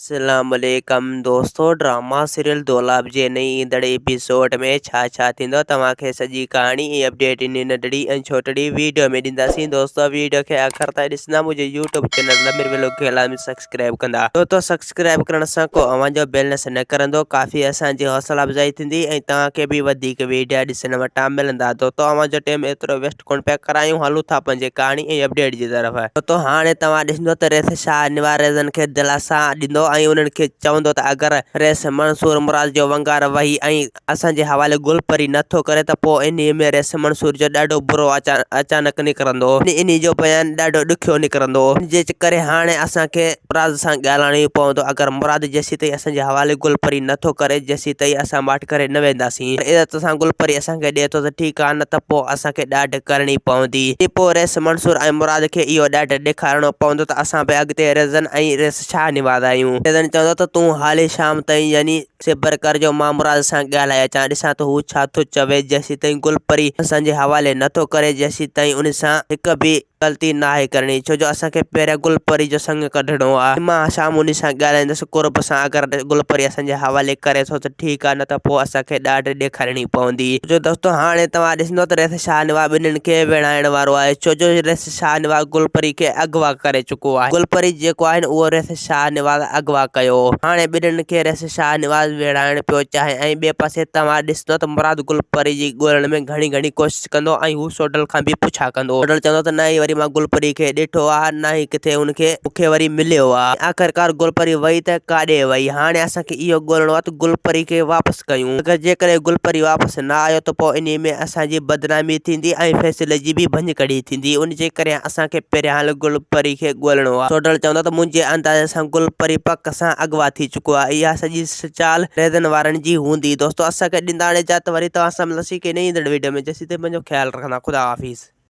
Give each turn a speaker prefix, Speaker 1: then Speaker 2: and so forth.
Speaker 1: اسلام عليڪم دوستو ڊراما سيريل دولاب جي نئين ايندڙ ايپيسوڊ ۾ ڇا ڇا ٿيندو توهان کي سڄي ڪهاڻي ۽ اپڊيٽ انهي ننڍڙي ۽ ڇوٽڙي ويڊيو ۾ ڏينداسين دوستو ويڊيو کي آخر تائين ڏسندا منهنجي يوٽيوب چينل نمر ولوگ کي لازمي سبسڪرائب ڪندا دوستو سبسڪرائب ڪرڻ سان ڪو اوهان جو بيلنس نه ڪرندو ڪافي اسان جي حوصلا افزائي ٿيندي ۽ توهان کي به وڌيڪ ويڊيا ڏسڻ وٽان ملندا دوستو اوهان جو ٽيم ايترو ويسٽ ڪونه پيا ڪرايون هلون ٿا پنهنجي ڪهاڻي ۽ اپڊيٽ جي طرف. ڇو هاڻي توهان ڏسندو ته رئيس شاهه نواز ريزن کي دلاسا ڏيندو ۽ انهن کي چوندو ته اگر رئيس منصور مراد جو ونگار وهي ۽ اسان جي حوالي گل پري نه ٿو ڪري ته پوء انهي ۾ رئيس منصور جو ڏاڍو برو اچانڪ نڪرندو ۽ انهي جو بيان ڏاڍو ڏکيو نڪرندو ان جي ڪري هاڻي اسان کي مراد سان ڳالهائڻو ئي پوندو اگر مراد جيسيتائين اسان جي حوالي گل پري نه ٿو ڪري جيسيتائين اسان ماٺ ڪري نه وينداسين پر عزت سان گل پري اسان کي ڏئي ٿو ته ٺيڪ آ نه ته پوء اسان کي ڏاڍ ڪرڻي پوندي ۽ پوء رئيس منصور ۽ مراد کي اهو ڏاڍ ڏيکارڻو پوندو ته اسان به اڳتي ريزن ۽ رئيس شاهه نواز آهيون. ريزن چوندو ته تون حالي شام تائين يعني صبر ڪر جو مان مراد سان ڳالهائي اچان ڏسان ته هو ڇا ٿو چوي جيسيتائين گل پري اسان جي حوالي نه ٿو ڪري جيسيتائين ان سان هڪ به غلطي ناهي ڪرڻي ڇو جو اسان کي پهريان گل پري جو سڱ ڪڍڻو آ مان شام انهي سان ڳالهائيندس قرب سان اگر گل پري اسان جي حوالي ڪري ٿو ته ٺيڪ آ نه ته پوء اسان کي ڏاڍ ڏيکارڻي پوندي. جو دوستو هاڻي توهان ڏسندو ته ريس شاهنواز ٻنهين کي ويڙهائڻ وارو آهي ڇو جو ريس شاهنواز گل پري کي اغوا ڪري چڪو آهي گل پري جيڪو آهي اهو ريس شاهنواز اغوا ڪيو هاڻي ٻنهين کي ريس شاهنواز ويڙهائڻ پيو چاهي ۽ ٻئي پاسي توهان ڏسندو ته مراد گل پري جي ڳولڻ ۾ گهڻي گهڻي ڪوشش ڪندو ۽ هو سوڍل کان به پڇا ڪندو. سوڍل چوندو ته نه ئي وري مان گل پري کي ڏٺو آ، نه ئي ڪٿي هن کي مون کي وري مليو آ. آخرڪار گل پري وئي ته ڪاڏي وئي؟ هاڻي اسان کي اهو ڳولڻو آ ته گل پري کي واپس ڪيون. اگر جيڪڏهن گل پري واپس نه آيو ته پوء انهي ۾ اسان جي بدنامي ٿيندي ۽ فيصلي جي به ڀڃڪڙي ٿيندي. ان جي ڪري اسان کي پهريان هل گل پري کي ڳولڻو آ. سوڍل چوندو ته منهنجي اندازي سان گل پري پڪ سان اغوا ٿي چڪو آ. اها سڄي چال ريزن وارن جي هوندي دوستو اسان کي ڏيندا اجازت وري توهان سان ملنداسين ڪنهن نئين ايندڙ ويڊيو ۾ جيسين تائين پنهنجو خيال رکندا خدا حافظ.